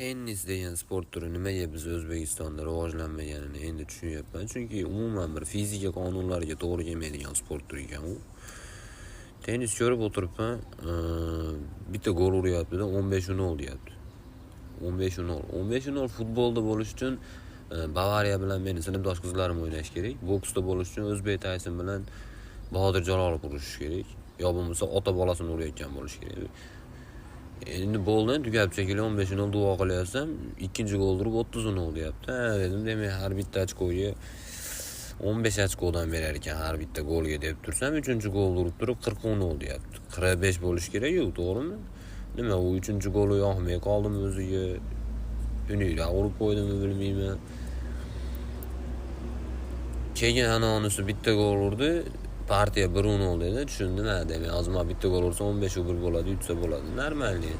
Tennis degan sport turi nimaga biz O'zbekistonda rivojlanmaganini endi tushunyapman. Chunki umuman bir fizika qonunlariga to'g'ri kelmaydigan sport turi ekan u. Tennis ko'rib o'tiribman, bitta gol uryapti-da, 15-0 deyapti. 15-0. 15-0 futbolda bo'lish uchun Bavariya bilan meni sinfdosh qizlarim o'ynash kerak. Boksda bo'lish uchun O'zbek Tayson bilan Bahodir Jalolov urushish kerak. Yo bo'lmasa ota bolasini urayotgan bo'lishi kerak. Endi bo'ldi, tugab shekilli, 15-0 duo qilyapsam, ikkinchi gol urib 30-0 deyapti. Ha, dedim, demak, har bitta ochkoga 15 ochkodan berar ekan har bitta golga deb tursam, uchinchi golni urib turib 40-0 deyapti. 45 bo'lishi kerak-ku, to'g'rimi? Nima, u uchinchi goli yoqmay qoldimi o'ziga? Uniylar urib qo'ydimi, bilmayman. Keyin anonisi bitta gol urdi. Partiya 1-0 dedi. Tushundim, ha, demak, hozir man bitta gol ursa 15-1 bo'ladi, yutsa bo'ladi. Нормальный.